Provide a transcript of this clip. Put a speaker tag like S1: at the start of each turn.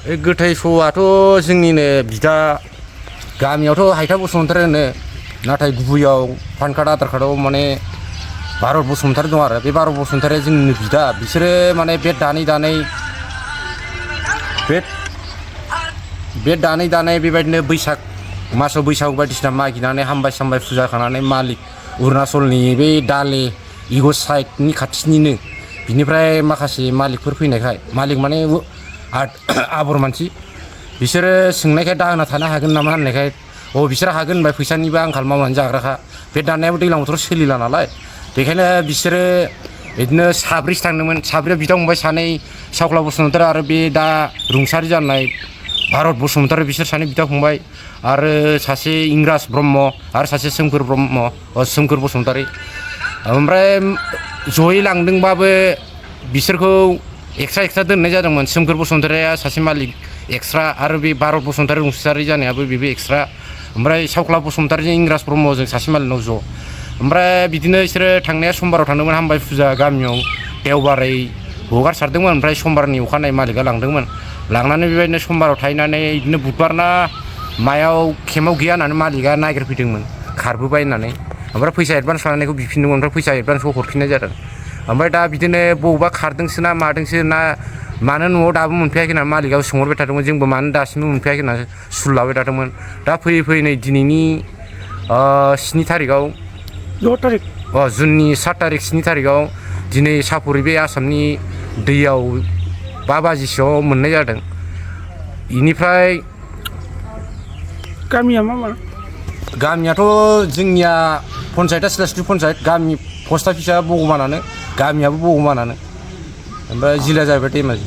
S1: गोथै सहआथ' जोंनिनो बिदा गामियावथ' हायथा बसुमतारी होनो नाथाय गुबैयाव पान कार्ड आधार कार्डआव माने भारत बसुमतारी दं आरो बे भारत बसुमतारीया जोंनिनो बिदा बिसोरो माने बे दानै बेबायदिनो बैसाग मासाव बैसागु बायदिसिना मागिनानै हामबाय सामबाय फुजा खानानै मालिक अरुणाचलनि बे दाले इग' साइडनि खाथिनिनो बिनिफ्राय माखासे मालिकफोर फैनायखाय मालिक माने आबर मानसि बिसोरो सोंनायखाय दाहोना थानो हागोन नामा होननायखाय बिसोर हागोन होनबाय फैसानिबो आंखाल मावनानै जाग्राखा बे दाननायाबो दैज्लां बोथोराव सोलिला नालाय बेखायनो बिसोरो बिदिनो साब्रैसो थांदोंमोन साब्रैयाव बिदा फंबाय सानै सावख्ला बसुमतारी आरो बे दा रुंसारि जानाय भारत बसुमतारी बिसोर सानै बिदा फंबाय आरो सासे इंराज ब्रह्म आरो सासे सोमखोर बसुमतारी ओमफ्राय जयै लांदोंबाबो बिसोरखौ एक्सट्रा दोननाय जादोंमोन सोमखोर बसुमतारीया सासे मालिक एक्सट्रा आरो बे भारत बसुमतारी रुंसारि जानायाबो बेबो एक्सट्रा ओमफ्राय सावख्ला बसुमतारीजों इंराज ब्रह्मजों सासे मालिकनाव ज' ओमफ्राय बिदिनो बिसोरो थांनाया समबाराव थांदोंमोन हामबाय फुजा गामियाव देवबारै हगारसारदोंमोन ओमफ्राय समबारनि अखानायै मालिकआ लांदोंमोन लांनानै बेबायदिनो समबाराव थाहैनानै बिदिनो बुधबारना मायाव केम्पआव गैया होननानै मालिकआ नागिरफैदोंमोन खारबोबाय होननानै ओमफ्राय फैसा एडभान्स लानायखौ बिफिनदोंमोन ओमफ्राय फैसा एडभान्सखौ हरफिननाय जादों ओमफ्राय दा बिदिनो बबावबा खारदोंसो ना मादोंसो ना मानो न'आव दाबो मोनफैयाखै होननानै मालिकआबो सोंहरबाय थादोंमोन जोंबो मानो दासिमबो मोनफैयाखै होननानै सुल लाबाय थादोंमोन दा फैयै नै दिनैनि 7 थारिखआव जुननि 7 थारिख 7 थारिखआव दिनै सापरि बे आसामनि दैयाव 5 बाजिसोआव मोननाय जादों बेनिफ्राय
S2: गामिया मा
S1: गामियाथ' जोंनिया पन्सायतआ सिलास्रि पन्सायत गामि पस्ट अफिसा बगमानानो गामियाबो बगमानानो ओमफ्राय जिल्लाया जाहैबाय धेमाजि